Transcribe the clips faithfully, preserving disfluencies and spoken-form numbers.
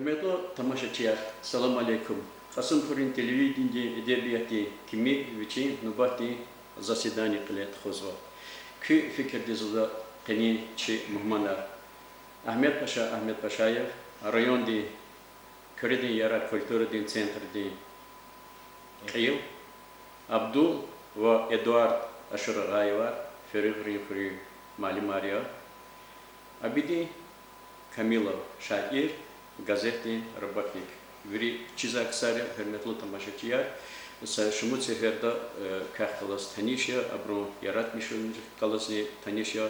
Гьуьрметлу тамашачияр, салам алейкум. Кьасумхуьруьн телевиденидин эдебиятдин кими вичин нубатдин заседание кьиле тухузва. Куь фикирдиз лугьузва къенин чи мугьманар: Агьмед Паша Агьмедпашаев, райондин Куьредин ярар культурадин центрдин кьил, Абдул ва Эдуард Ашурагъаевар, Феригърин хуьруьн муаллимар я, Абидин Камилов, шаир, газетдин работник. Вири чизвай ксар я, гьуьрметлу тамашачияр. Са шумуд сеферда, э, квехъ галаз таниш я, абурун яратмишунрихъ галазни таниш я.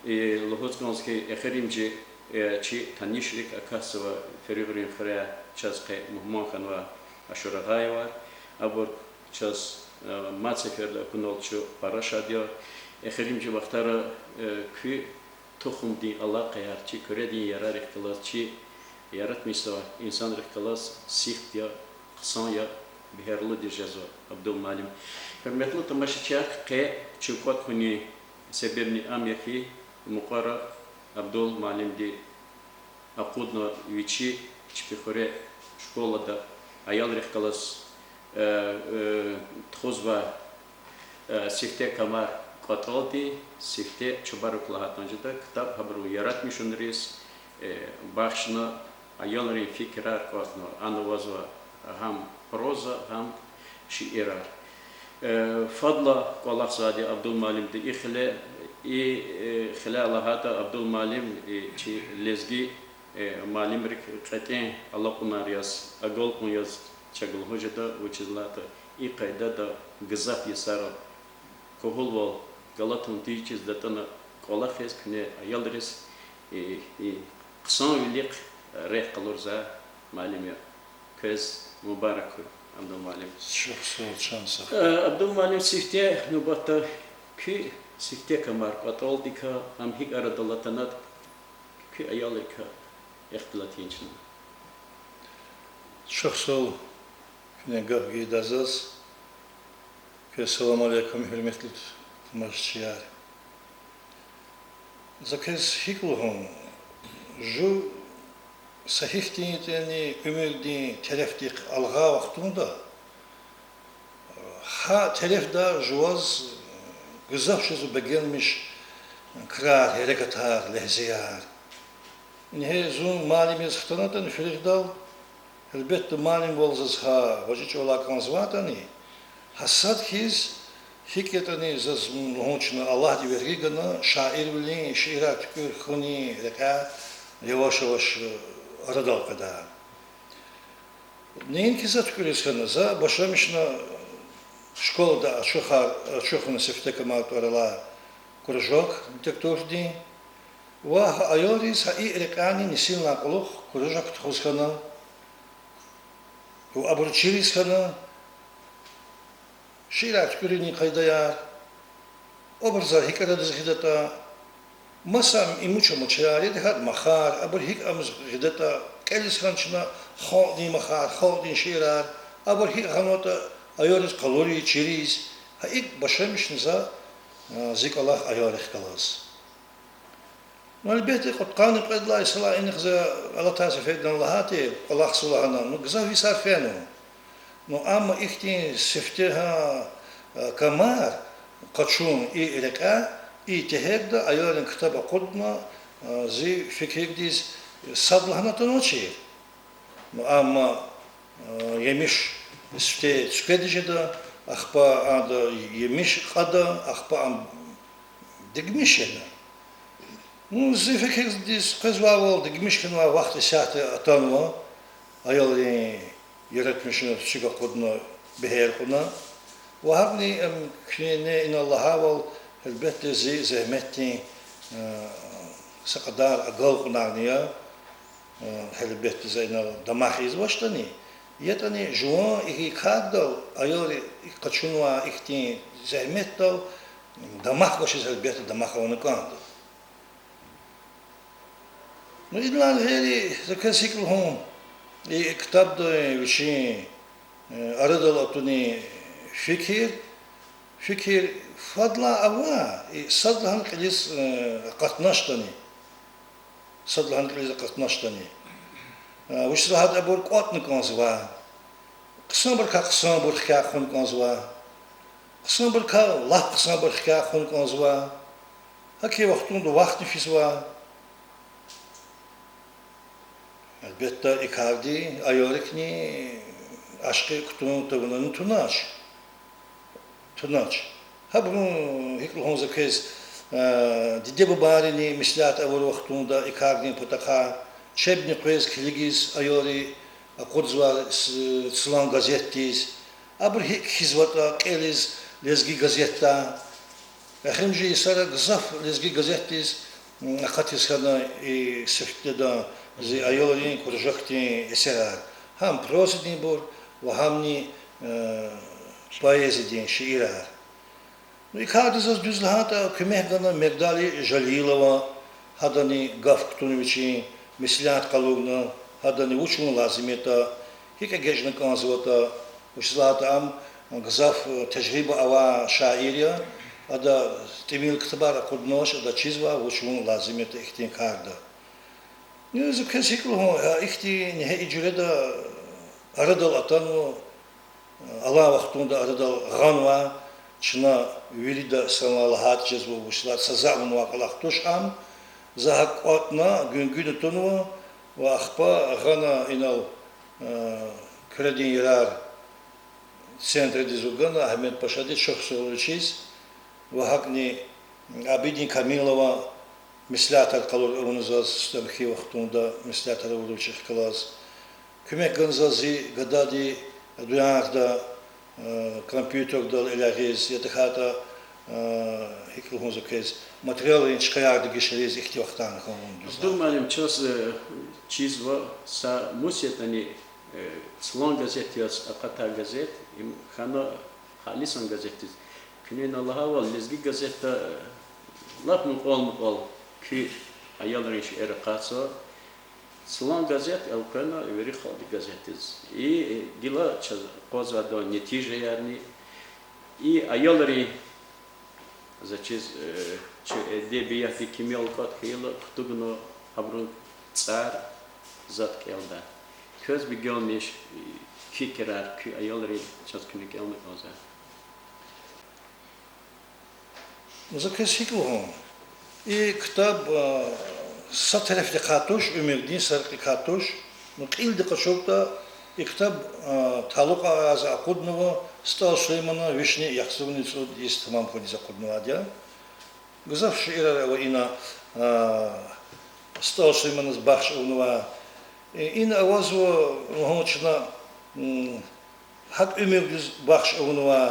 Э, лугьуз кӀанзава хьи, эхиримжи, э, чи танишрик акатзава Феригърин хуьре, чаз къе мугьман хьанва Ашурагъаевар. Абур чаз, э, мад сеферда акунал чун пара шад я. Эхиримжи вахтара, э, куь тухумдин алакъаяр, чи Куьредин ярарихъ галаз, чи яратмишзавай инсанрихъ галаз сифте я, хъсан я, бегьерлудиз жезва, Абдул муаллим. Гьуьрметлу тамашачияр, къе чун кӀватӀ хьунин себебни ам я хьи, мукьвара Абдул муаллимди акъудна вичи чпи хуьре школада аялрихъ галаз, э, э, тухузвай, э, сифте камар кӀватӀалдин, сифте чубарук лагьайтӀани жеда, ктаб гьабурун яратмишунриз, э, бахшна, аялрин фикирар кӀватӀна, ана авазва гьам проза, гьам шиирар. Э, фадлай кӀвалахзавайди Абдул муаллимди и хиле, и, э, хиле лагьайтӀа, Абдул муаллим, э, чи лезги, э, муаллимрик кьетӀен алакьунар яз, агалкьун яз чаз лугьуз жеда, вучиз лагьайтӀа и къайдада гзаф йисара кӀвалахвал галатун тийижиз датӀана кӀвалахиз, куьне аялриз, э, э, хъсанвилихъ рехъ къалурзавай муаллим я. Квез мубарак хьуй, Абдул муаллим. Чухсагъул, чан сагъ. Э, Абдул муаллим, сифте нубатда куь сифте камар кӀватӀалдикай, ам гьикӀ арадал атанатӀа, куь аялрикай ихтилат ийин чна. Чухсагъул, куьне гаф гайидалай заз. Квез салам алейкум, гьуьрметлу тамашачияр. За квез гьикӀ лугьун, жув са гьихьтин ятӀани уьмуьрдин терефдихъ алгъай вахтунда, гьа терефда жуваз гзаф жезва бегенмиш крар, гьерекатар, легьзеяр. Ингье зун муаллим яз хтанатӀани Феригъдал, гьелбетда, муаллимвал заз гьа важи чӀавалай кӀанзавайтӀани, гьа сад хьиз, гьикӀ ятӀани заз лугьун чна, Аллагьди верги гана шаирвилин шиирар туькӀуьр хьунин рекьяй яваш-яваш арадал къведа. Неинки за туькӀуьриз хьана, за башламишна школада ачухар, ачухна сифте камар тӀвар алай кружок литературадин, ва гьа аялриз гьа и рекьяйни нисинлай кьулухъ кружок тухуз хьана, ва абуру чириз хьана шиирар туькӀуьрунин къайдаяр, абур заз гьикӀ арадиз гъидатӀа, маса имуч-амучаяр, яни гьакӀ махар, абур гьикӀ ам гъидатӀа, кӀелиз хьана чна халкьдин махар, халкьдин шиирар, абур гьикӀ гъанватӀа аялриз къалуриз, чириз, гьа икӀ башламишна за, а, зи кӀвалах аялрихъ галаз. Ну, гьелбетда, кьудкъанни кьвед лагьай йисалай инихъ за алатай сефердани лагьайтӀа, кӀвалахзава лагьана, ну, гзаф йисар фена. Ну, амма ихьтин сифте гьа, э, камар къачун и рекьяй, и тегьерда аялрин ктаб акъудна, э, зи фикирдиз, сад лагьана атанвачир. Ну, амма, э, емиш сифте цуькведи жеда, ахпа ада емиш кьада, ахпа ам дегмиш жеда. Ну, зи фикирдиз къвезвайвал, дегмиш хьанвай вахт исятда атанва, аялрин яратмишунар цуьк акъудна, бегьер кьуна. Ва гьакӀни, ам, куьне инал лагьайвал, гьелбетда, зи зегьметдин, э, са кьадар агалкьунарни я. Э, гьелбетда, за инал дамах ийизвачтӀани, ятӀани жуван и кардал, аялри къачунвай ихьтин зегьметдал дамах гвачиз, гьелбетда, дамах авуна кӀанда. Ну, идалай гъейри, за квез гьикӀ лугьун, и ктабдин вичин, э, арадал атунин фикир, фикир фадлай ава, и сад лагьана кьилиз, э, акъатнач тани. Сад лагьана кьилиз акъатнач тани. Вучиз лагьайтӀа абур кӀватӀна кӀанзава. Хъсанбурукай хъсанбур хкягъ хъувуна кӀанзава. Хъсанбурукай лап хъсанбур хкягъ хъувуна кӀанзава. ГьакӀ и вахтунда вахтни физва. Гьелбетда, и карди аялрикни ашкъи кутун тавуна тунач. Тунач. Гьабурун, гьикӀ лугьун за квез, диде-бубайрини меслят авур вахтунда и кардин патахъай, чебни къвез килигиз аялри акъудзавай Цлан газетдиз. Абур гьикӀ кхьизватӀа кӀелиз Лезги газетда. Эхиримжи йисара гзаф Лезги газетдиз акъатиз хьана и сифтеда зи аялрин кружокдин эсерар. Гьам прозадинбур ва гьамни поэзиядин шиирар. Ну, и карда заз дуьз лагьайтӀа, куьмек гана Мегдали Жалилова, гьадани гаф кутуна вичин, меслят къалурна, гьадани вуч авун лазим ятӀа, гьикӀ эгечӀна кӀанзаватӀа, вучиз лагьайтӀа ам гзаф тежриба авай шаир я, ада тӀимил ктабар акъуднач, ада чизва вуч авун лазим ятӀа ихьтин карда. Ну, за квез гьикӀ лугьун, ихьтин ингье и жуьреда арадал атанва, алай вахтунда арадал гъанва, чна вирида санал лагьайтӀа жезва, вучиз лагьайтӀа са затӀ авунвай кӀвалах туш ам, за гьакӀ кӀватӀна, гуьнгуьна тунва ва ахпа гъана инал Куьредин Ярар центрдиз вугана, Агьмед-Пашади, чухсагъул вичиз, ва гьакӀни Абидин Камилова меслятар къалур авуна заз, сутӀем хьайи вахтунда меслятар авур вичихъ галаз. Куьмек гана заз зи гадади дуярда, компьютердал элягъиз, я тахьайтӀа, гьикӀ лугьун за квез, материалрин чкаяр дегишариз ихьтин вахтарни хьанвай дуьз лагьайтӀа. Абдул муаллим, чаз чизва са мус ятӀани Цлан газет яз акъатай газет, им хьана халисан газетдиз. Куьне ина лагьайвал, Лезги газетда лап мукьвал-мукьвал куь аялрин шейэр акъатзава. Цлан газет элкъвена вири халкьдин газетдиз. И гила чаз акъвазвайди я нетижаярни. И аялрин, за чиз, чи эдебиятдин кимел кӀватӀ хьайила, кутугнава гьабурун цӀар, затӀ кӀелдай. Квез бегенмиш фикирар куь аялри чаз куьне кӀелна кӀанзава. За квез гьикӀ лугьун, и ктаб са терефдикай туш, уьмуьрдин са рекьикай туш, ну, кьилди къачуртӀа, и ктаб талукьарзава, акъуднава СтӀал Сулейманан вишни яхцӀурни цӀуд йис тамам хьуниз акъуднавайди я. Гзаф шиирар ава ина СтӀал Сулейманаз бахш авунвай. Ина авазва, лугьун чна, гьакӀ уьмуьрдиз бахш авунвай.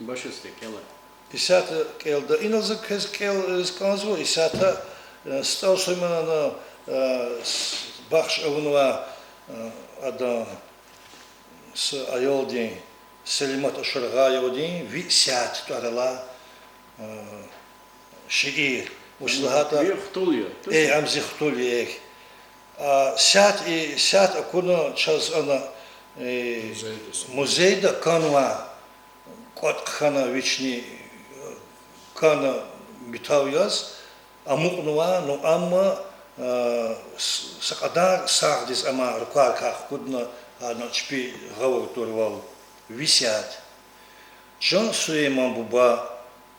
Башусте кӀела. Исятда кӀелда. Инал за квез кӀелиз кӀанзава, исятда СтӀал Сулейманан бахш авунвай, адан са аялдин, Селимат Ашургъаевадин, Ви сят тӀвар алай шиир. Вучиз лагьайтӀа, э, ам зи хтул я, эхь. Сят, и сят акуна чаз ана музейда канвай, кӀватӀ хьана вични, кана битав яз, амукьнава, ну, амма са кьадар сагъдиз амай руквайрикай хкудна, ана чпи гъавурда турвал. Ви сят. Чан Сулейман буба,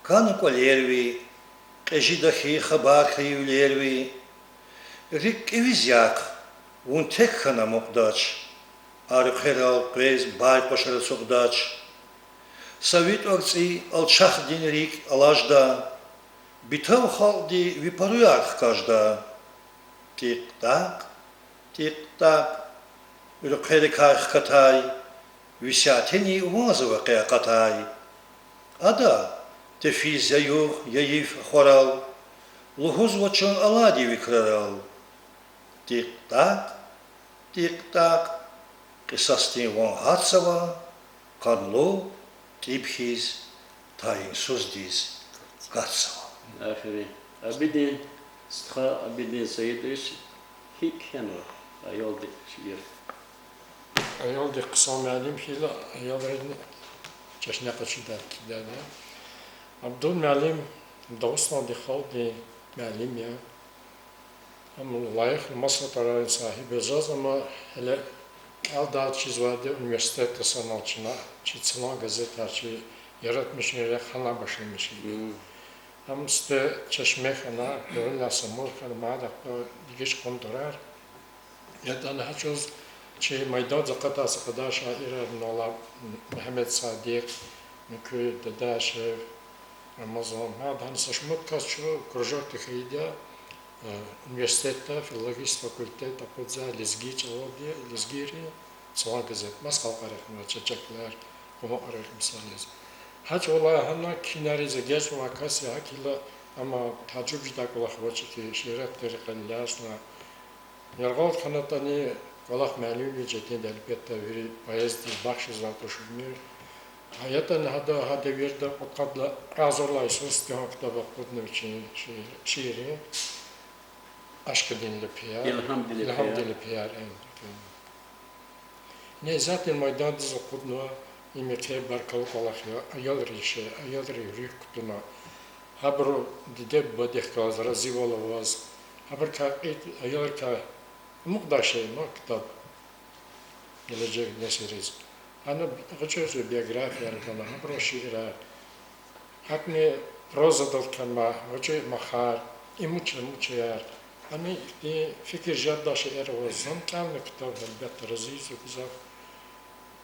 кана кӀвалер ви, кьежида хьи хабар хьайи вилер ви. РикӀ кӀевиз яхъ, вун тек хьана амукьдач, а руьхъверал къвез байкъушар ацукьдач. Са ви тӀварцӀи алчахдин рикӀ алажда, битав халкьди ви паруяр хкажда. ТӀикь-такь, тӀикь-такь, руьхъверикай хкатай, Ви сятени ванзава къе акъатай. Ада, тефиз я югъ, я йиф ахварал, лугьузва чун алайди ви крарал. ТӀикь-такь, тӀикь-такь, кьисасдин ван гьатзава, къанлу тӀиб хьиз тайинсуздиз катзава. Аферин. Абидин, стха Абидин Саидович, гьикӀ кхьенва аялди шиир? Аялдихъ хъсан муаллим хьайила, аялризни чешне къачудай кӀелда. Абдул муаллим Дагъустандин халкьдин муаллим я. Ам лайихлу масадрин сагьиб я заз, амма гьеле кӀелдайди чизвайди университетда санал чна, чи Цлан газетар, чи яратмишунрин рехъ гьана башламишин. Ам сифте чешме хьана, гуьгъуьнлай Самур хьана, мад ахпа дегиш кьуна тӀварар. ЯтӀани гьа чӀавуз чи майдандиз акъатайла са кьадар шаирар, мад алай Мегьамед Садикъ, муькуь Дадашев, Рамазан, мад гьана са шумуд кас чун кружокда хьайиди я, э, университетда, филологический факультет акъудзавай лезги чӀалалди, лезгийри, Цлан газет, маса халкьарихъни ва чечеклар, къумукьрихъ мисал яз. Гьа чӀавалай гьана кхьинариз эгечӀнавай кас я, гьакӀ хьайила, амма тажуб жедай кӀвалах авач хьи, шиирар тир кьилелай чна. Яргъал хьанатӀани, кӀвалах муаллимвиле четин я, гьелбетда, вири поэзиядиз бахшзавай туширмир. ГьатӀани гьада, гьа девирда кьудкъадалай кьве агъзурдалай йисуз сифтегьан ктаб акъудна вичин шиир-, шииррин, ашкъидин лепеяр, илгьамдин лепеяр, ин. Ина исятда майдандиз акъуднава, им еке баркаллу кӀвалах я, аялрин шей, аялрин руьгь кутуна. Гьабуру диде-бубадихъ галаз разивал аваз, гьабурукай кьит, аялрикай амукьдай шей я ман ктаб, гележег несилриз. Гьана гъвечӀи-гъвечӀи биографияр гана, гьабурун шиирар. ГьакӀни прозадал кхьенва гъвечӀи махар, имуча-мучаяр. Гьана ихьтин фикир жедай шейэр ава, зун кӀелна ктаб, гьелбетда, рази я гзаф.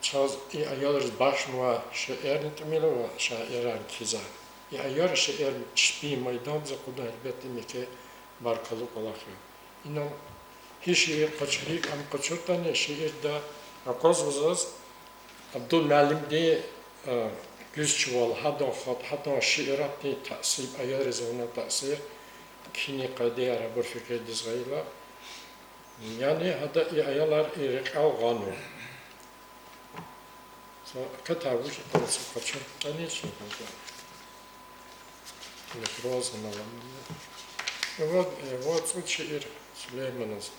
Чаз и аялриз бахшнавай шейэрни тӀимил ава, шаирарни кхьизвай. И аялрин шейэр чпин майдандиз акъудун, гьелбетда, им еке баркаллу кӀвалах я. Ина гьи шиир къачу-, гьикӀ ам къачуртӀани, шиирда аквазва заз Абдул муаллимди, э, гуьзчивал, гьадан хатӀ, гьадан шииратдин таъсир, аялриз авунвай таъсир, кхьинин къайдаяр, абур фикирдиз гъайила. Яни гьада и аялар и рекьел гъанва. Са катар вуч ятӀани са къачуртӀани чи гьада. Или проза, наверное. И вот, э, вот цӀуд шиир Сулейманаз.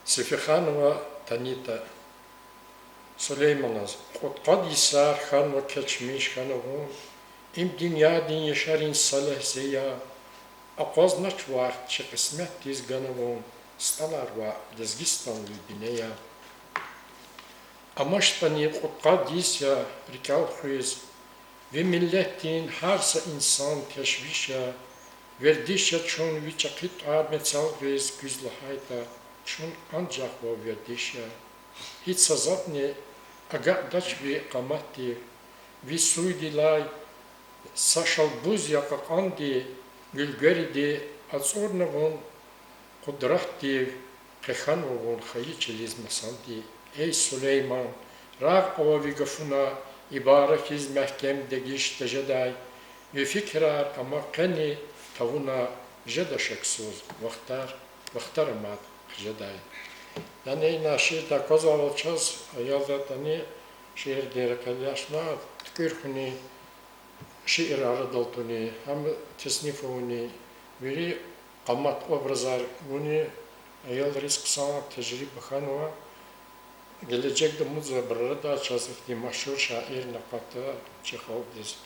Сифиханова Танита. Сулейманаз. Кьудкъад йисар хьанва кечмиш хьана вун, им дуьньядин яшарин са легьзе я, акъвазнач вахт чи кьисметдиз гана вун, СтӀалар ваъ, Лезгистанвил бине я. АмачтӀани кьудкъад йис я рикӀел хуьз, ви миллетдин гьар са инсан тешвиш я, вердиш я чун ви чӀехи тӀвар мецел гъиз, куьз лагьайтӀа, чун анжах вав вердиш я. Гьич са затӀни агакьдач ви къаматдив, ви суьйдилай са шалбуз я кьакьанди, гуьлгвериди ацӀурна вун къудратдив, къе хьанва вун хайи чилиз масанди. Эй Сулейман, рагъ ава ви гафуна, ибара хьиз мягькем дегиш тежедай, ви фикирар ама къени тавуна, жеда шексуз вахтар, вахтара мад хъжедай. Яни ина шиирдай аквазвайвал чаз, аялдатӀани шиирдин рекьел яшна туькӀуьр хьуни, шиир арадал туни, гьам тесниф авуни, вири къамат образар гуни аялриз хъсан тежриба хьанва. Гележегда мудзавайбур арада чаз ихьтин машгьур шаирни акъатда чи халкьдиз.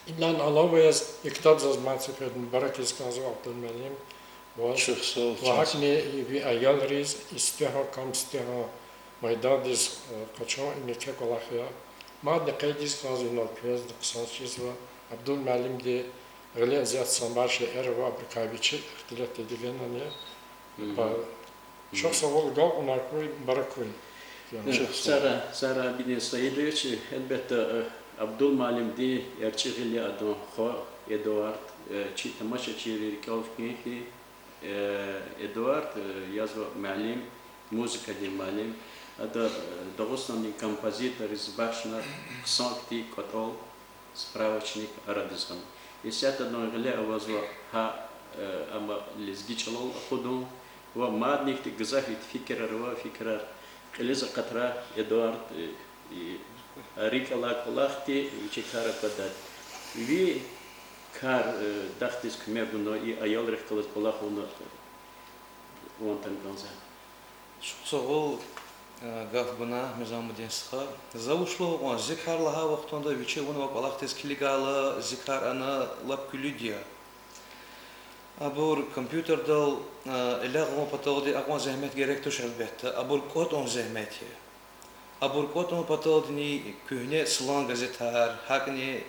Инлай алава яз и ктаб заз мад сеферда мубарак ийиз кӀанзава, Абдулмуаллим, ваз ва гьакӀни ви аялриз, и сифтегьан кам, сифтегьан майдандиз, э, къачун, им еке кӀвалах я. Мадни къейд ийиз кӀанзава, инал квезни хъсан чизва. Абдулмуаллимди гъиле зият самбар шейэр ава, абурукай вичи ихтилат эди генани. Чухсагъул, агалкьунар хьуй, мубарак хьуй. Сара, Сара Абидин Саидович, гьелбетда, э, Абдулмуаллимди эрчӀи гъил я, адан хва Эдуард, э, чи тамашачийри рикӀел хкин хьи, э, Эдуард, э, язва муаллим, музыкадин муаллим. Ада, э, Дагъустандин композиторриз бахшна хъсан хьтин кӀватӀал, справочник арадиз гъана. Исятда адан гъиле авазва гьа, э, амма лезги чӀалал акъудун ва мадни ихьтин гзаф ихьтин фикирар ава, фикирар кьилиз акъатрай Эдуард, э, и, рикӀ алай кӀвалахди вичи кар аквадай. Ви кар, э, дахдиз куьмек гуна, и аялрихъ галаз кӀвалах авуна, э, ван атана кӀанзава. Чухсагъул, э, гаф гана, Низамудин стха. За вуч лугьун кӀанзава, зи кар лагьай вахтунда вичи авунвай кӀвалахдиз килигайла, зи кар ана лап куьлуьд я. Абур компьютердал, а, элягъун паталди акьван зегьмет герек туш, гьелбетда, абур кӀватӀун зегьмет я. Абур кӀватӀун паталдини куьгьне Цлан газетар, гьакӀни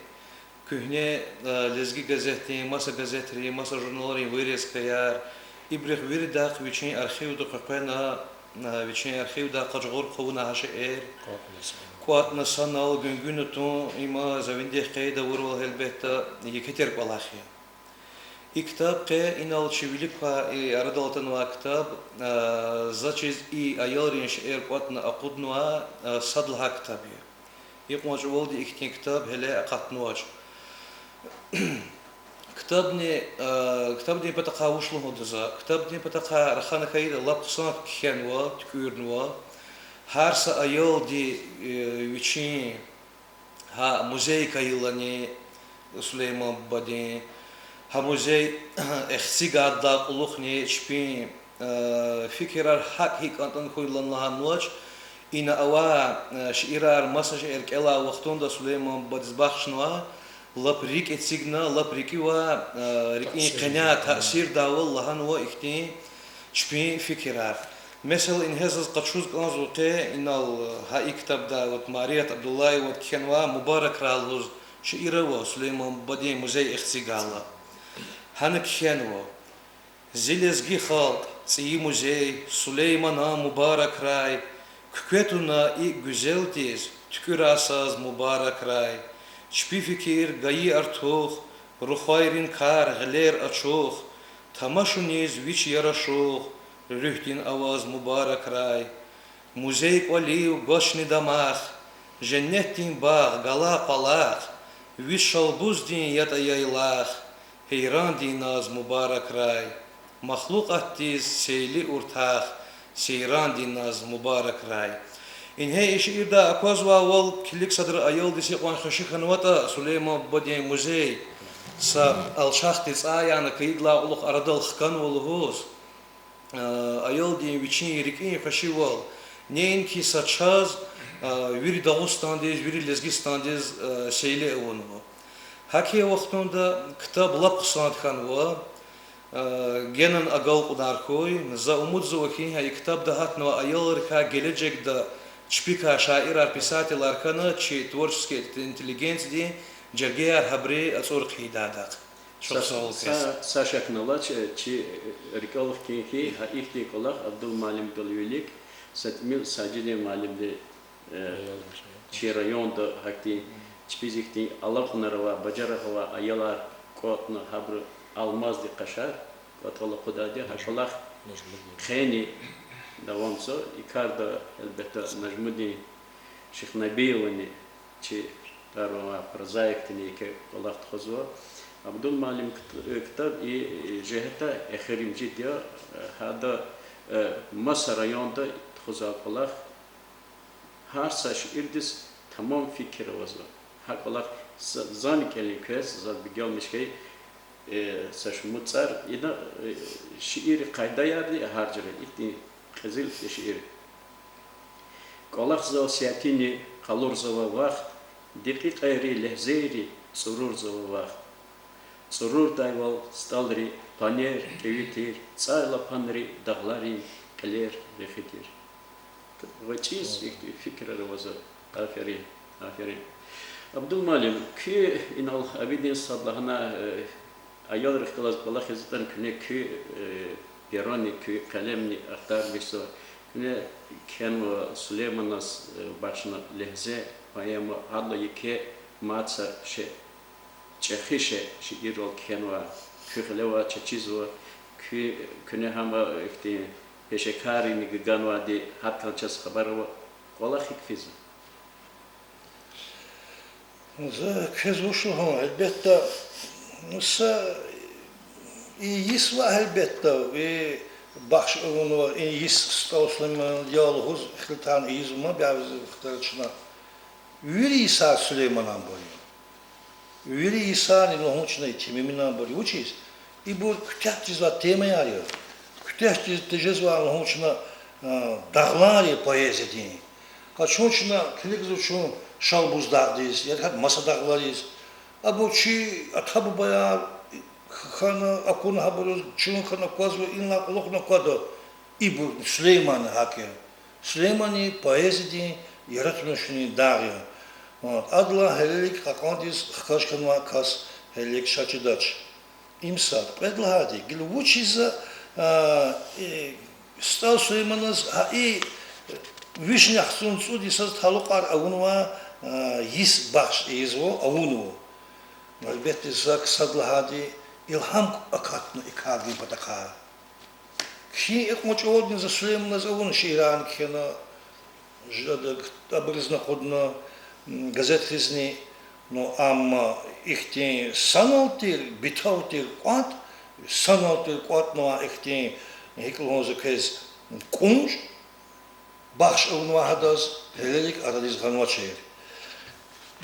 куьгьне, а, Лезги газетдин, маса газетрин, маса журналрин вырезкаяр, ибурухъ виридахъ вичин архивда къекъвена, а, вичин архивдай къажгъур хъувуна гьа шейэр. КӀватӀна санал, гуьнгуьна тун, има за винидихъ къейд авурвал, гьелбетда, еке тир кӀвалах я. И ктаб къе инал чи вилик квай, и арадал атанвай ктаб, а, заз чиз и аялрин шейэр кӀватӀна акъуднавай, а, сад лагьай ктаб я. Икьван чӀавалди ихьтин ктаб гьеле акъатнавач. Ктабни, а, ктабдин патахъай вуч лугьуда за? Ктабдин патахъай рахана хьайитӀа, лап хъсан кхьенва, туькӀуьрнава. Гьар са аялди, э, вичин гьа музей кайилани Сулейман бубадин, гьа музей эхцигайдалай кьулухъни чпин, э, фикирар гьакӀ гьикӀ кӀантӀун хьуй лагьана лагьанвач. Ина авай, э, шиирар, маса шиир кӀелай вахтунда Сулейман бубадиз бахшнавай, лап рикӀ эцигна, лап рикӀивай, э, рикӀин къеняй таъсирдайвал лагьанва ихьтин чпин фикирар. Месела, ингье заз къачуз кӀанзава къе инал, э, гьа и ктабда, вот, Марият Абдуллаевади кхьенвай Мубаракрай лугьуз шиир ава Сулейман бубадин музей эхцигайла. Гьана кхьенва: Зи лезги халкь, цӀийи музей, Сулейманан мубаракрай, куькве туна икӀ гуьзелдиз, туькӀуьрай саз мубаракрай. Чпи фикир гайи артух, рухвайрин кар гъилер ачух, тамашуниз вич ярашугъ, руьгьдин аваз мубаракрай. Музей кӀвалив гвачни дамах, женнетдин багъ галай къвалахъ, вич Шалбуздин ятӀа яйлах, гьейрандин наз мубаракрай. Махлукьатдиз сейли уртах, сейрандин наз мубаракрай. Ингье и шиирдай аквазвайвал, килиг садра аялдиз икьван хвеши хьанватӀа Сулейман бубадин музей са алчахди цӀай яна кайидалай кьулухъ арадал хканва лугьуз, а, аялдин вичин рикӀин хвешивал, неинки са чаз, а, вири Дагъустандиз, вири Лезгистандиз, а, сейли авунва. ГьакӀ хьайи вахтунда ктаб лап хъсан хьанва, а, генани агалкьунар хьуй. За умудзава хьи, гьа и ктабда гьатнавай аялрикай гележегда чпикай шаирар, писателар хьана, чи творческий интеллигенциядин жергеяр гьабуру ацӀур хъийидайдахъ. Чухсагъул квез. Са, са шакни алач, чи рикӀел хкин хьи, гьа ихьтин кӀвалах Абдулмуаллимдал вилик са тӀимил Сажидин муаллимди, э, чи районда гьахьтин чпиз ихьтин алакьунар авай, бажарагъ авай аялар кӀватӀна, гьабуру Алмазди Къашар кӀватӀал акъудайди я. Гьа кӀвалах къени давамзава. И карда, гьелбетда, Нажмудин Шихнабиевани, чи тӀвар-ван прозаикдини, еке кӀвалах тухузва. Абдулмуаллим кт-, э, ктаб и, э, жигьетдай эхиримжиди я, э, гьада, э, маса районда тухузвай кӀвалах, гьар са шиирдиз тамам фикир авазва. Гьа кӀвалах за-, зани кӀелин квез, заз бегенмиш хьайи, э, са шумуд цӀар, ина, э, шииррин къайдаярни гьар жуьре ихьтин къизил шиир. КӀвалахзава сятини, къалурзава вахт, декьикьайри, легьзейри, цӀурурзава вахт. ЦӀурурдайвал стӀалри къванер, кӀеви тир, цӀайлапанри дагъларин кьилер рехи тир. ГъвечӀиз ихьтин фикирар авазва. Аферин, аферин. Абдулмуаллим, куьн инал авидин сад лагьана, э, аялрихъ галаз кӀвалах ийизватӀани, куьне куь, э, перони, куь къелемни ахтармишзава. Куьне кхьенва Сулейманаз, э, бахшна Легьзе поэма, гьадалай еке мад са шей, чӀехи шей шииррал кхьенва, куь гъиле авай чечизва, куь, куьне гьам ихьтин пешекаррини ганвайди гьадакай чаз хабар ава, кӀвалах гьикӀ физва? За квез вуч лугьун, гьелбетда, са и йис ва, гьелбетда, и бахш авунва, и йис СтӀал Сулейманан я лугьуз ихтилатарни ийизва, ман бязибуру ихтилат чна. Вири йисар Сулеймананбур я. Вири йисарни лугьун чна и Темиминанбур я. Вучиз? Ибур куьтягь жезвай темаяр я. Куьтягь жез-, тежезвай лугьун чна, а, дагълар я поэзиядин. Къачун чна, килигзава чун Шалбуз дагъдиз, я гьакӀ маса дагълариз. Абур чи ата-бубаяр хьана акуна гьабуруз, чун хьана аквазва, инлай кьулухъни аквада. Ибур Сулейманан гьакӀ я. Сулейманни поэзиядин яратмишунин дагъ я. Адалай гьелелиг кьакьандиз хкаж хьанвай кас гьелелиг ша чидач. Им сад. Кьвед лагьайди, гила вучиз за, а, э, СтӀал Сулейманаз гьа и вишни яхцӀурни цӀуд йисаз талукьар авунвай, а, йис бахш ийизва, авунва. Гьелбетда, зак сад лагьайди, илгьам акатна и кардин патахъай. Кхьин икьван чӀавалди за Сулейманаз авуна шиирар кхьена, жеда, абурузни акъудна, м, газетризни, ну, амма ихьтин санал тир, битал тир кӀватӀ, санал тир кӀватӀнавай ихьтин, гьикӀ лугьун за квез, кӀунчӀ бахш авунвай гьадаз, гьелелиг арадиз гъанвачир.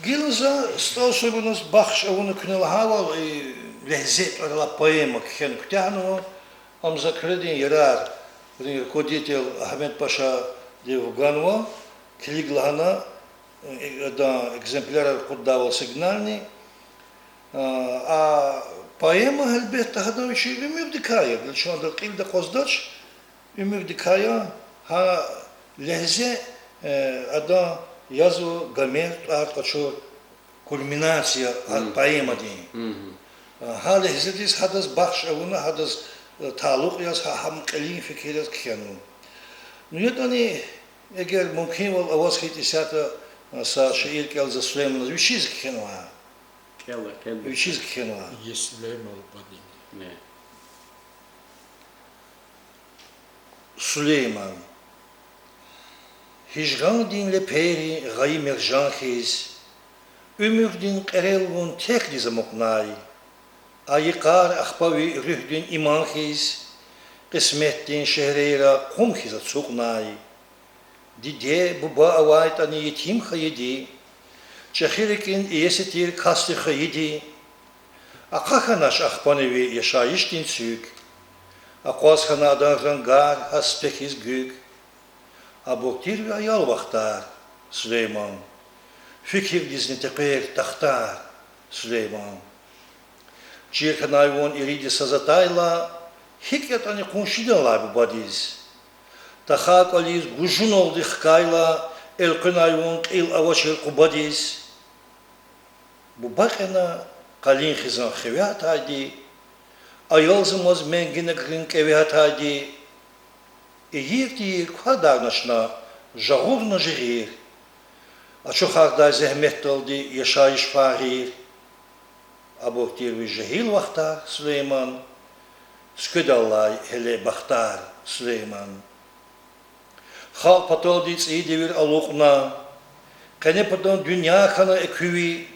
Гила за СтӀал Сулейманаз бахш авуна куьне лагьайвал, и Легьзе тӀвар алай поэма кхьена куьтягьнава, ам за Куьредин ярарин руководитель Агьмед Пашадив вуганва, килиг лагьана, э, адан экземплярар акъуддайвал сигнални. А, а поэма, гьелбетда, гьадан вичин уьмуьрдикай я, гила чун адал кьилди акъваздач, уьмуьрдикай я, гьа легьзе, э, адан язва Гомер тӀвар къачур кульминация гьа поэмадин. А, гьа легьзедиз гьадаз бахш авуна, гьадаз, э, талукь яз, гьа, гьам кьилин фикир яз кхьенва. Ну, ятӀани, эгер мумкинвал аваз хьайитӀа, исятда, э, са шиир кӀелзава Сулейманаз, вичиз кхьенвай. КӀела, кӀела. Вичиз кхьенвай. Сулейман. Сулейман. Гьижрандин лепейрин гъайи мержан хьиз, уьмуьрдин кьерел вун текдиз амукьнай. А йикъар ахпа ви руьгьдин иман хьиз, кьисметдин шегьрейра хъум хьиз ацукьнай. Диде, буба авайтӀани етим хьайиди, чӀехи рикӀин иеси тир касди хайиди. Ахъа хьанач ахпани ви яшайишдин цуьк, акъваз хьана адан рангар гьа сифте хьиз гуьк. Абур тир ви аял вахтар, Сулейман. Фикирдизни текъвер тахтар, Сулейман. Чир хьанай вун ирид йисаз атайла, гьикӀ ятӀани къуншидаллай бубадиз. Тахай кӀвализ гужуналди хкайла, элкъвенай вун кьил авачир Къубадиз. Буба кьена къалин хизан хиве гьатайди, аялзамаз менгинагрин кӀеве гьатайди, ийир-тийир квадарна чна, жагъурна жигъир, ачухардай зегьметдалди яшайиш фагъир. Абур тир ви жегьил вахтар, Сулейман, цуькведаллай гьеле бахтар, Сулейман. Халкь паталди цӀийи девир алукьна, къене патан дуьнья хьана экуьви,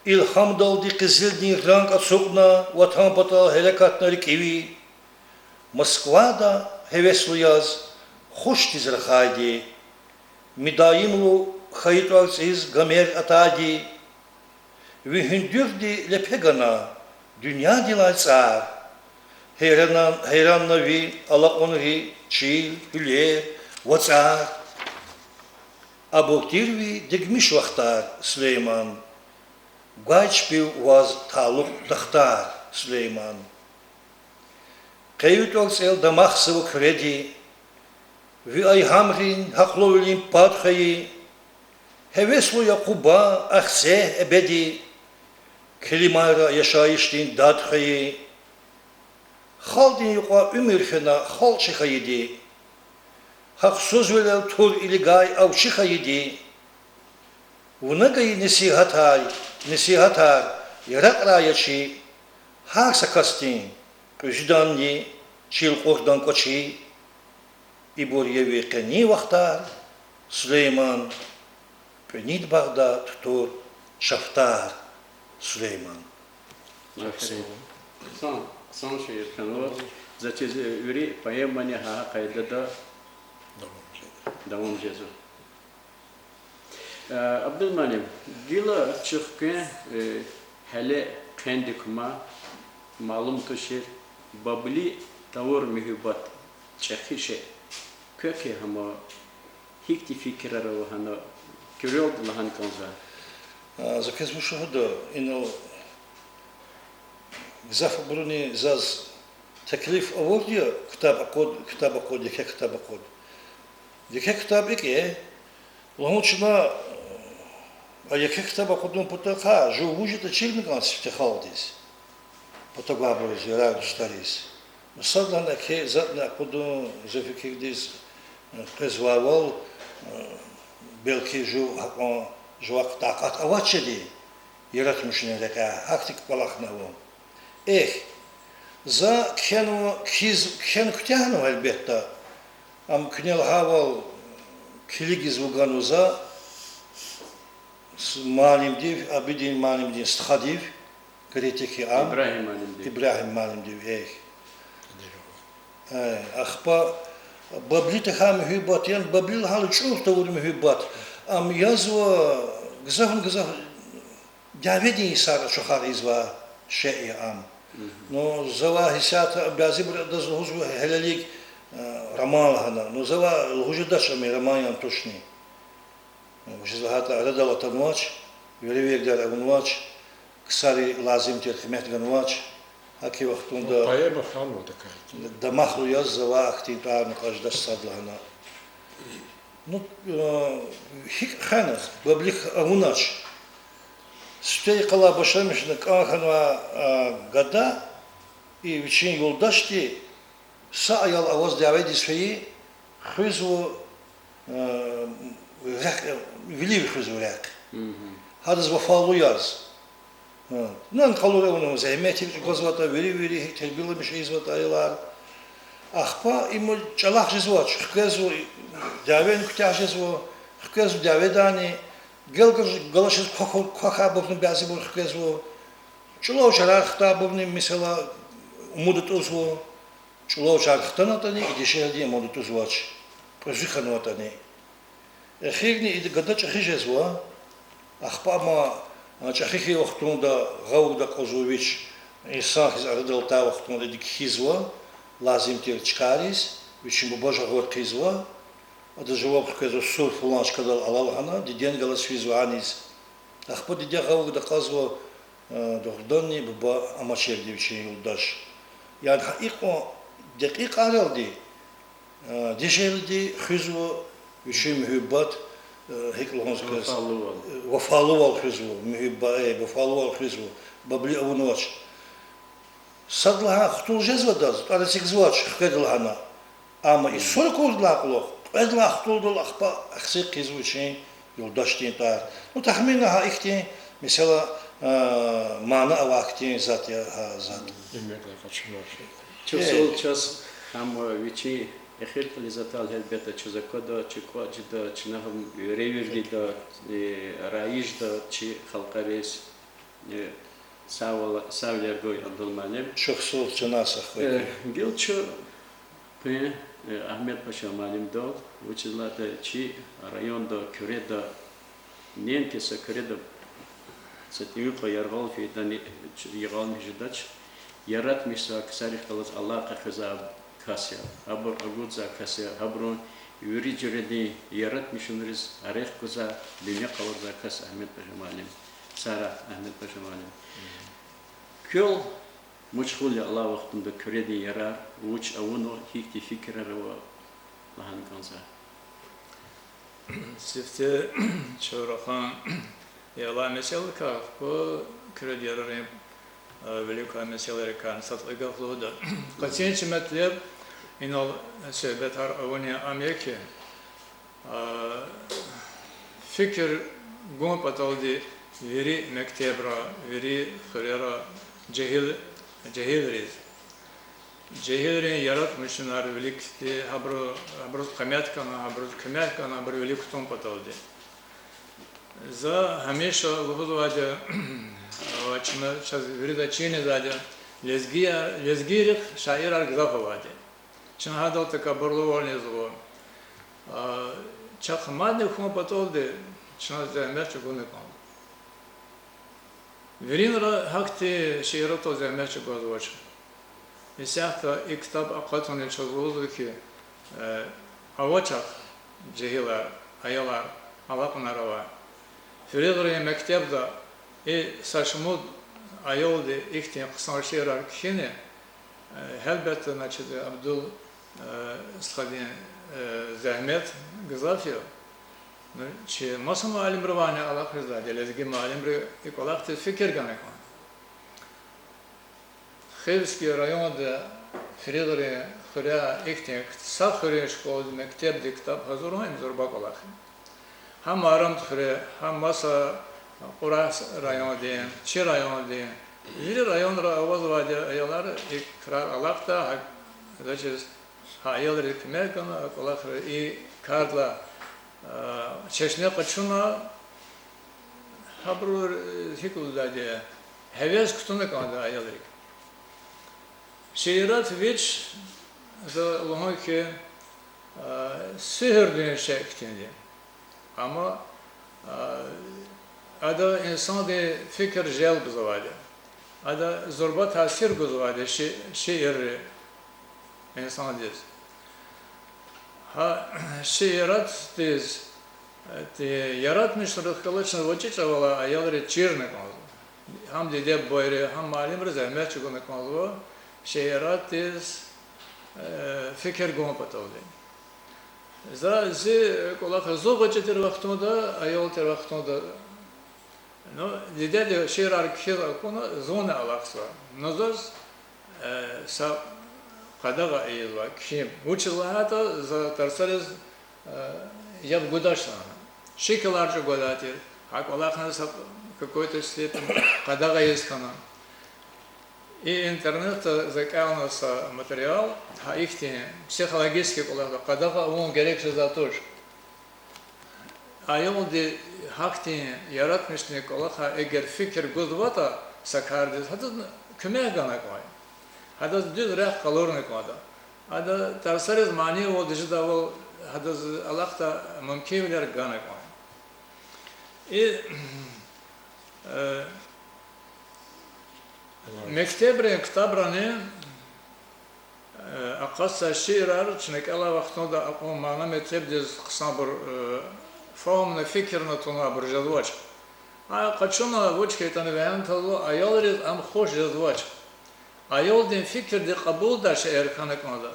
илгьамдалди къизилдин ранг ацукьна, Ватан патал гьерекатна рикӀиви. Москвада гьевеслу яз хушдиз рахайди, мидаимлу хьайи тӀварцӀиз Гомер атайди, ви гьуьндуьрди лепе гана дуьньядилай цӀар. Гьейран-, гьейранна ви алакьунри, чил, гьуьлер, вацӀар. Абур тир ви дегмиш вахтар, Сулейман. Гвай чпив ваз талукь тахтар, Сулейман. Къе ви тӀварцӀел дамахзава Куьреди, ви айгьамрин гьахълувилин пад хьайи, гьевеслу я Къуба, Ахцегь, Эбеди, келимайра яшайишдин дад хьайи. Халкьдин юкьва уьмуьр фена халкьчи хьайиди, гьахъсузвилел тур илигай авчи хьайиди. Вуна гайи несигьатар, несигьатар яракьрай я чи, гьар са касдин кьуьзуьданни чил кьурдан кӀвачи. Ибур я ви къенин вахтар, Сулейман, кьуьнид багъда тутур чафтар, Сулейман. Аферин. Хъсан, хъсан шиир хьанва. За чиз, вири поэмани гьа, гьа къайдада давам жезва. Э, Абдулмуаллим, гила чи хквен, э, гьеле хъендик кума, малум тушир, Бабли тавур муьгьуьббат чӀехи шей. Квехъ гьам, гьихьтин фикирар ава гьана, куьрелди лагьана кӀанзава. А, за квез вуч лугьуда, инал Гзафбуруни заз теклиф авурди я ктаб акъуд, ктаб акъуд, еке ктаб акъуд. Еке ктаб икӀ я, лугьун чна, а еке ктаб акъудун патахъай жув вуж ятӀа чирна кӀан сифте халкьдиз, патагвайбуруз, ярар-дустариз. Садлагьана еке затӀни акъудун, зи фикирдиз, къвезвайвал, белки жув гьакьван жувахъ такьат авач жеди, яратмишунин рекьяй, гьахьтин кӀвалахни ава. Эхь, за кхьенва, кхьиз, кхьена куьтягьнава, гьелбетда. Ам куьне лагьайвал, килигиз вуганва за, с-, муаллимдив, Абидин муаллимдин стхадив, критик я ам. Ибрагьим муаллимдив. Ибрагьим муаллимдив, эхь. Э, ахпа Бабли тахьай муьгьуьббат, яни Бабли лагьайла чӀуру тавур муьгьуьббат. Ам язва гзафни-гзаф дяведин йисар ачухар ийизвай шей я ам. Ну, завай гьисятда бязибуру адаз лугьузва гьелелиг, э, роман лагьана. Ну, завай лугьуз жедач ам роман яни тушни. Вучиз лагьайтӀа арадал атанвач, веревирдал авунвач, ксари лазим тир къимет ганвач. ГьакӀ и вахтунда дамахлу яз завай ахьтин тӀварни кьаждач сад лагьана. Ну, э, гьикӀ хвена, Баблихъ авунач. Сифте йикъалай башламишна кӀан хьанвай, э, гада и вичин юлдашди са аял аваз дяведиз фейи хуьзва, э, рехъ, вилив хуьзва рехъ. Гьадаз вафалу яз. Нан къалура авунва, зегьметар чӀугвазватӀа, вири-вири гьикӀ тербияламиш ийизватӀа аялар. Ахпа им чӀалахъ жезвач, хквезва, дявени куьтягь жезва, хквезва дяведани, гел-гел галачиз квахь-, квахьайбурни бязибур хквезва. ЧӀулав чарар хтайбурни, месела, умуд атӀузва. ЧӀулав чар хтанатӀани, и дишегьлидин умуд атӀузвач, кьуьзуь хьанватӀани. Эхирни и гада чӀехи жезва, ахпа ам, а, чӀехи хьайи вахтунда гъавурда акьазва вич, инсан хьиз арадал атай вахтунда идик кхьизва, лазим тир чкайриз, вичин буба жагъур хъийизва, адаз жаваб хквезва, сур фулан чкадал ала лагьана, дидени галаз физва аниз. Ахпа диде гъавурда акьазва, э, дугъриданни буба амачирди вичин юлдаш. Яни гьа икьван декьикьайралди, э, дишегьлиди хуьзва вичин муьгьуьббат, э, гьикӀ лугьун квез, вафалувал хуьзва, муьгьуьбба-, э, вафалувал хуьзва, Бабли авунвач. Сад лагьай хтул жезва адаз, тӀвар эцигзавач, хкведа лагьана. Амма и сур акурдалай кьулухъ, кьвед лагьай хтулдал ахпа ахцегь хъийизва вичин юлдашдин тӀвар. Ну, тахминан гьа ихьтин, месела, э, мана авай хьтин затӀ я гьа затӀ. Чухсагъул, чаз гьам вичин эхир кьилиз атайла, гьелбетда, чаз аквада, чи кӀватӀ жеда, чна гьам веревирдида, э, раижда чи халкьариз. Э, сагъвал, сагъвал гуй, Абдул муаллим. Чухсагъул, чан сагъ хьуй. Э, гила чун къе, э, Агьмед Паша муаллимдал, вучиз лагьайтӀа чи районда, Куьреда, неинки са Куьреда, са тӀимил кьван яргъал фейидани, яргъал михьидач, яратмишзавай ксарихъ галаз алакъа хуьзвай кас я, гьабур агудзавай кас я, гьабурун вири жуьредин яратмишунриз рехъ гузвай, дуьнья къалурзавай кас Агьмед Паша муаллим. Сара, Агьмед Паша муаллим. Квел машгъул я алай вахтунда Куьредин ярар, вуч авунва, гьихьтин фикирар ава лагьана кӀанзава. Сифте чун рахан алай месэладикай, Куьредин ярарин, э, вилик квай месэлайрикай сад-кьве гаф лугьуда. Къенин чи метлеб инал суьгьбетар авунин ам я хьи, фикир гун паталди вири мектебра, вири хуьрера жегьил, жегьилриз, жегьилрин яратмишунар виликди, гьабуру-, гьабуруз къимет гана, гьабуруз куьмек гана, гьабуру вилик кутун паталди. За гьамиша лугьузвайди я, ва чна чаз вирида чир ийизвайди я, лезгияр, лезгийрихъ шаирар гзаф авайди. Чна гьадал такабурлувал незва. А, чахъ мадни хьун паталди чна зегьмет чӀугуна кӀанда. Виринра гьахьтин шииратдал зегьмет чӀугвазвач. Исятда и ктаб акъатуна чаз лугьузва хьи, э, авачир жегьилар, аялар, алакьунар авай. Фейзрин мектебда и са шумуд Аялди ихьтин хъсан шиирар кхьини, э, гьелбетда, значит, Абдул, э, стхадин, э, зегьмет гзаф я. Ну, чи маса муаллимривайни алахъзавайди, лезги муаллимри и кӀвалахдиз фикир гана кӀанда. Хивский районда, Фригърин хуьре ихьтин са хуьруьн школада, мектебда ктаб гьазурун им зурба кӀвалах я. Гьам Марамдхуьре, гьам маса Кьурагь райондин, чи райондин, вири районра авазвайди аялар и крар алахъда, гьа, заз чиз, гьа аялриз куьмек гана, а кӀвалахра и кардилай, а, чешне къачуна, гьабуру, э, гьикӀ лугьудайди, гьевес кутуна кӀанда аялрик. Шиират вич, за лугьун хьи, а, сигьирдин шей хьтинди. Амма, а, ада инсандин фикир желбзавайди. Ада зурба таъсир гузвайди ши-, шиирри инсандиз. Гьа шииратдиз, э, яратмишунрихъ галаз чна гъвечӀи чӀавалай аялриз чирна кӀанзава. Гьам диде-бубайри, гьам муаллимри зегьмет чӀугуна кӀанзава шииратдиз, э, фикир гун паталди. За зи кӀвалахра, зун гъвечӀи тир вахтунда, аял тир вахтунда, ну, дидеди шиирар кхьиз акуна, зунни алахъзава. Ну, заз, э, са къадагъа ийизва кхьин. Вучиз лагьайтӀа за тарсариз, э, яб гудач лагьана. Шикилар чӀугвадай тир, гьа кӀвалахни са какой-то степени къадагъа ийиз хьана. И интернетда за кӀелна са материал, гьа ихьтин психологический кӀвалахда къадагъа авун герек жезвай туш. Аялди гьахьтин яратмишунин кӀвалахай эгер фикир гузватӀа са кардиз, гьадаз куьмек гана кӀанда. Гьадаз дуьз рехъ къалурна кӀанда. Ада тарсариз манийвал тежедайвал гьадаз алахъдай мумкинвилер гана кӀанда. И, э, мектебрин ктабрани, э, акъатзавай шиирар чна кӀелай вахтунда акьван мана-метлебдиз хъсанбур, э, фагьумна, фикирна тунвайбур жезвач. А къачуна вуч хьайитӀани вегьена тазва, аялриз ам хуш жезвач. Аялдин фикирдиз кьабулдай шиир хьана кӀанда.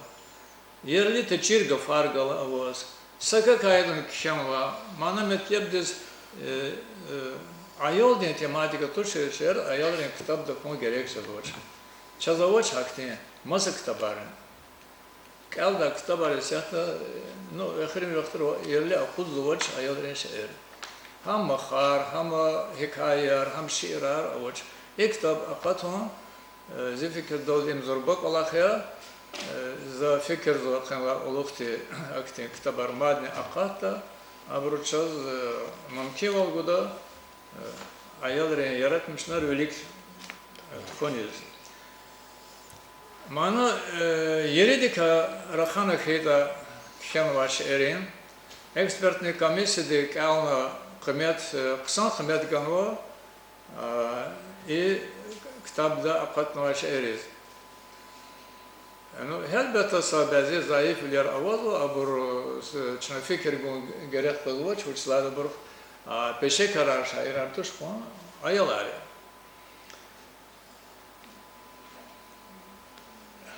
Ерли течир гафар гала аваз. Са какайтӀани кхьенва, мана-метлебдиз, э, э, аялдин тематика тушир шиир аялрин ктабда хьун герек жезвач. Чаз авач гьахьтин маса ктабарни. КӀелдай ктабар исятда, э, ну, эхиримжи вахтара ерли акъудзавач аялрин шиир. Гьам махар, гьам гьикаяяр, гьам шиирар авач. И ктаб акъатун, э, зи фикирдалди, им зурба кӀвалах я, э, за фикирзава къенлай кьулухъди ахьтин ктабар мадни акъатда, абуру чаз, э, мумкинвал гуда, э, аялрин яратмишунар вилик, э, тухуниз. Мана, э, еридикай рахана хьайитӀа кхьенвай шииррин, экспертный комиссияди кӀелна къимет, э, хъсан къимет ганва, а, и ктабда акъатнавай шиирриз. Ну, гьелбетда, са бязи зайифвилер авазва, абур, э, чна фикир гун герек къвезвач, вучиз лагьайтӀа абур, а, пешекарар, шаирар туш кьван, аялар я.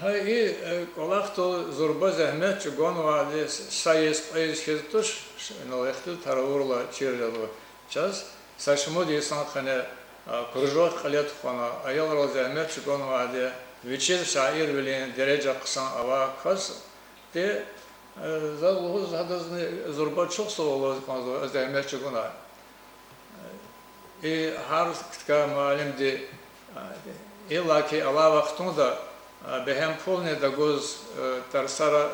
Гьа и, э, кӀвалахдал зурба зегьмет чӀугванвайди са йис, кьве йис хьиз туш, ш-, инал ихтил таравурла чир жезва чаз, са шумуд йисан къене, а, кружок кьиле тухвана, аялрал зегьмет чӀугванвайди, вичиз шаирвилин дережа хъсан авай касди, э, заз лугьуз, гьадазни зурба чухсагъул лугьуз кӀанзава, зегьмет чӀугуна. И гьар кткай муаллимди, а, иллаки алай вахтунда, а, бегьем пулни тагуз, э, тарсара,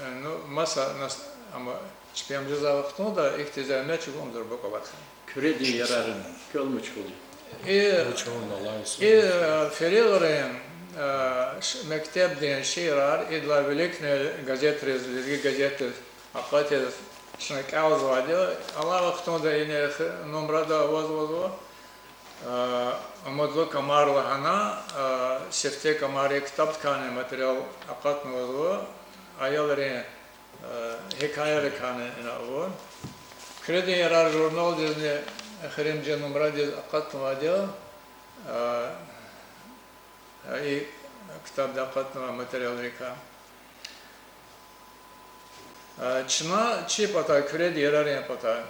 э, ну, маса нас-, амма чпи ам жезвай вахтунда ихьтин зегьмет чӀугун зурба кӀвалах я. Куьредин ярарин кӀвал мучхули. И, и, э, Фригърин, э, ш-, мектебдин шиирар идалай виликни газетриз, лезги газетриз акъатиз чна кӀелзавайди я. Алай вахтунда ина х-, нумрада авазва, э, Умудлу Камар лагьана, э, сифте камари ктабдикайни материал акъатнавазва, аялрин, э, гьикаярикайни ина ава. Куьредин ярар журналдизни эхиримжи нумрадиз акъатнавайди я. А, и ктабда акъатнавай материалрикай. А, чна чи патай, Куьредин ярарин патай,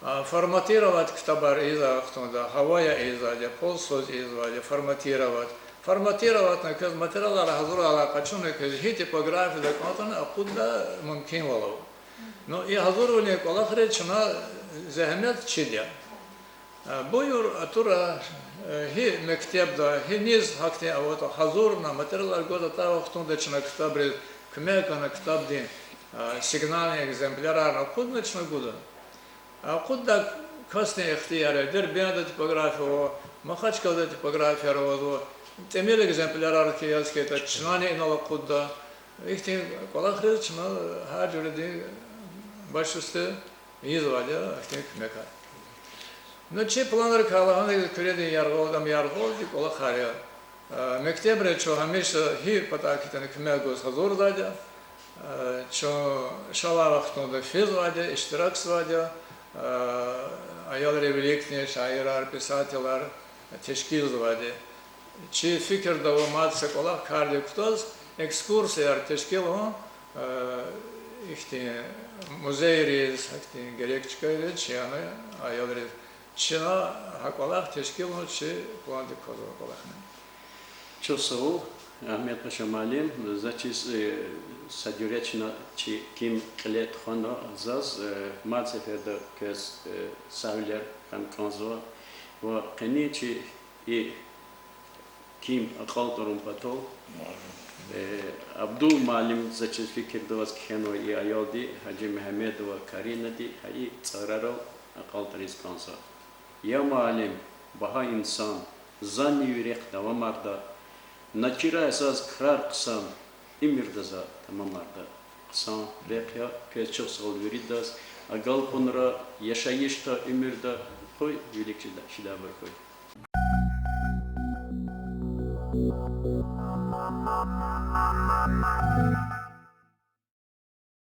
а, форматировать ктабар ийизвай вахтунда, гьавая ийизвайди я, полсуз ийизвайди я, форматировать. Форматировать на квез материалар гьазурайла къачуна квез гьи типографияда кӀантӀани акъуддай мумкинвал ава. Ну, и гьазурвилин кӀвалахриз чна зегьмет чида. Э, буюр, атура, э, гьи мектебда, гьиниз гьахьтин аватӀа, гьазурна материалар гваз атай вахтунда чна ктабриз куьмек гана, ктабдин, э, сигнальный экземплярарни акъудна чна гуда. Акъуддай касдин ихтияр я, Дербентда типография ава, Махачкъалада типографияр авазва, тӀимил экземплярар хьи яз хьайитӀа, чнани инал акъудда. Ихьтин кӀвалахриз чна гьар жуьредин башусте ийизвайди я ахьтин куьмекар. Ну, чи планрикай лагьана, Куьредин яргъалди, ам яргъалди кӀвалахар я. Э, мектебриз чун гьамиша гьи патай хьайитӀани куьмек гуз гьазурдайди я. Э, чун ша алай вахтунда физвайди я, иштиракзавайди я, э, аялрин виликни шаирар, писателар тешкилзавайди. Чи фикирда ава мад са кӀвалах кардик кутаз, экскурсияр тешкил авун, э, ихьтин музейриз, ихьтин герек чкайриз, чна аялриз. Чна гьа кӀвалах тешкилна, чи пландик квазва кӀвалахни. Чухсагъул, Агьмедпаша муаллим, за чиз, э, са жуьре чна чи ким кьиле тухвана заз, э, мад сеферда квез, э, сагъвилер хьана кӀанзава ва къенин чи и ким акьалтӀарун патал, э, Абдул муаллим, за чиз фикирда аваз кхьенвай и аялди, Гьажи Мегьамедова Каринади, гьа и цӀарарал акьалтӀариз кӀанзава. Я муаллим, багьа инсан, зани ви рехъ давамарда, на чирай заз крар хъсан, уьмуьрда за тамамарда. Хъсан рехъ я, квез чухсагъул виридаз, агалкьунра, яшайишда, уьмуьрда къуй вилик жеда-, жедайбур хьуй.